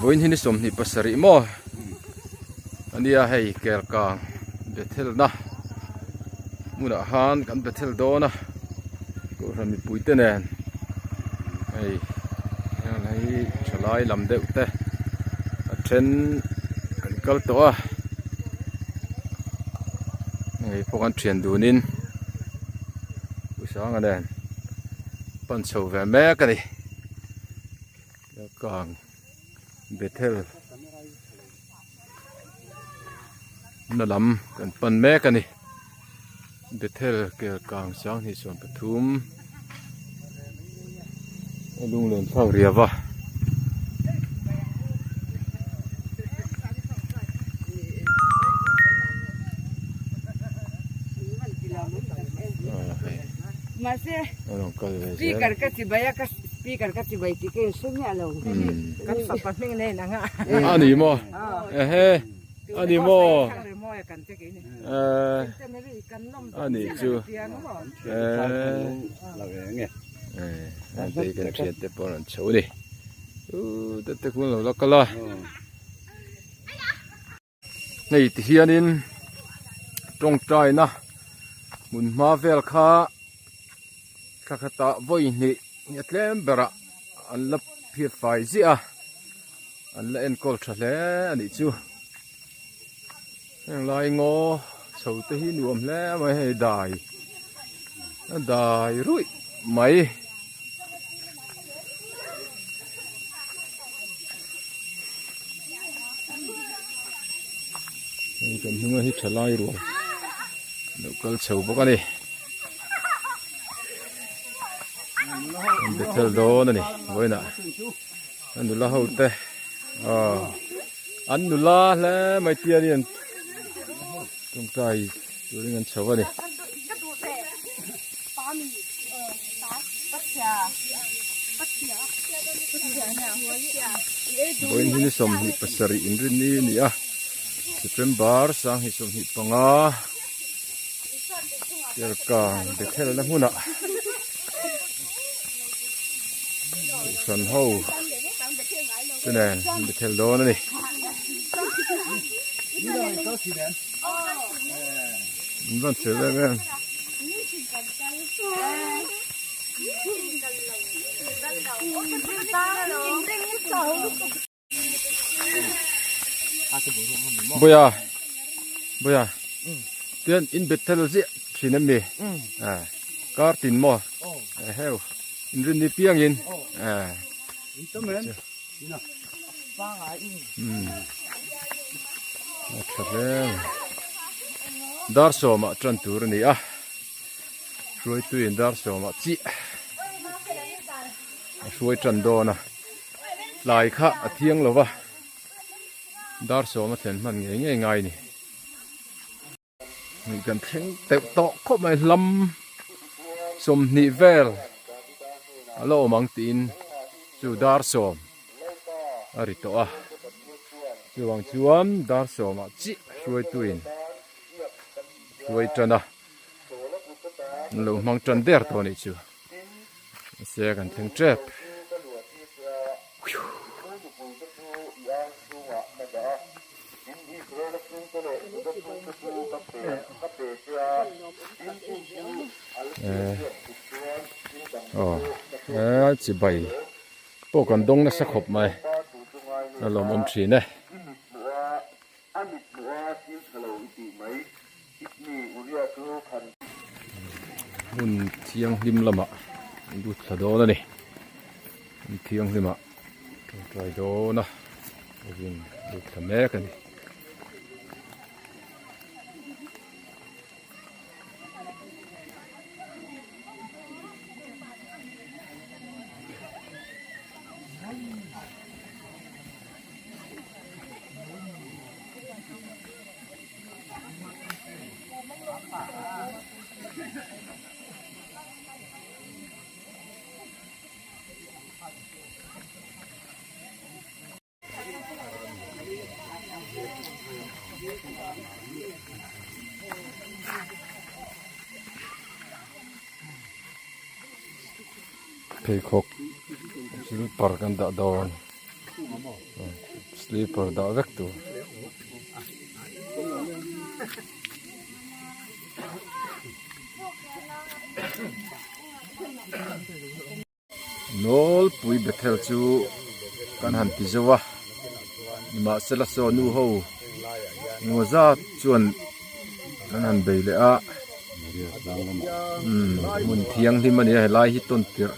Vawiin hi ni 27 maw ania hei Kelkang Bethelna hmunah khan kan Bethel dawn a Kohhran mipui te nen hei heng hi thalai lam deuh te a then an kal tawh a hei pawh kan thian dunin Pu Sanga nen pan chho ve mek a ni. Kang Bethel na lam kan pan mek a ni Bethel kel kang 2023 a lunglen thlak riau a. A rawn kal ve zel. Speaker ka chi bai a ka speaker ka chi bai tih ka in hre miah lo. Kan fapa hming nen ang a. A ni maw? Ehe a ni maw? A ni chu. Hei kan thian te pawh an rawn chho a ni. Uu te te khuan lo la kal a. Hei ti hianin tawngtaina hmun hma vel kha thla khatah vawi hnih a tlem berah an la phiat fai ziah a an la enkawl tha hle a nih chu heng lai ngaw chho te hi nuam hle mai hei dai a dai ruih mai. Hei kan hnunga hi tha lai rual lo kal chho bawk a ni an bethel dawn a ni vawiinah a nula ho te aw an nula hle mai tial in tawngtai turin an chho a ni. Vawiin hi ni 27 inrinni a ni a September 2025 Kelkang Bethelna hmunah Kohhran ho te nen an Bethel dawn a ni. An van chhe em em. Buia Buia tian in Bethel ziah thin em mi kar tin maw heu inrin ni piangin a tha hle dar sawmah tan tur a ni a hruaituin dar sawmah chiah a hruai tan dawn a tlai kha a thiang lo va dar sawm a thlen hman ngei ngei ngai a ni. Hei kan thleng teuh tawh khawp mai hlam 20 vel a la awm ang tiin chu dar sawm a ri tawh a chuvang chuan dar sawmah chiah hruaituin hruai tan a an lo hmang tan der tawh a nih chu mahse kan thleng tep. Aw chibai pawh kan dawng nasa khawp mai a lawmawm thin e. Hmun thianghlim lamah lut thla dawn a ni hmun thianghlimah tawngtai dawn a hei lut thla mek a ni. Pheikhawk silper kan dah dawn. Slipper dah vek tur. Nawlpui Bethel chu kan han ti zo a, nimahsela saw nu ho engemaw zat chuan an han bei leh a, umm hmun thianghlim a ni a helai hi tawn tirh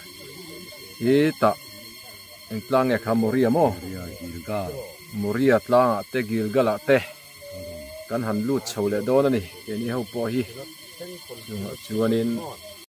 hi tah eng tlang nge kha Moria maw? Moria tlangah te Gilgal ah te kan han lut chho leh dawn a ni keini ho pawh hi chungah chuanin.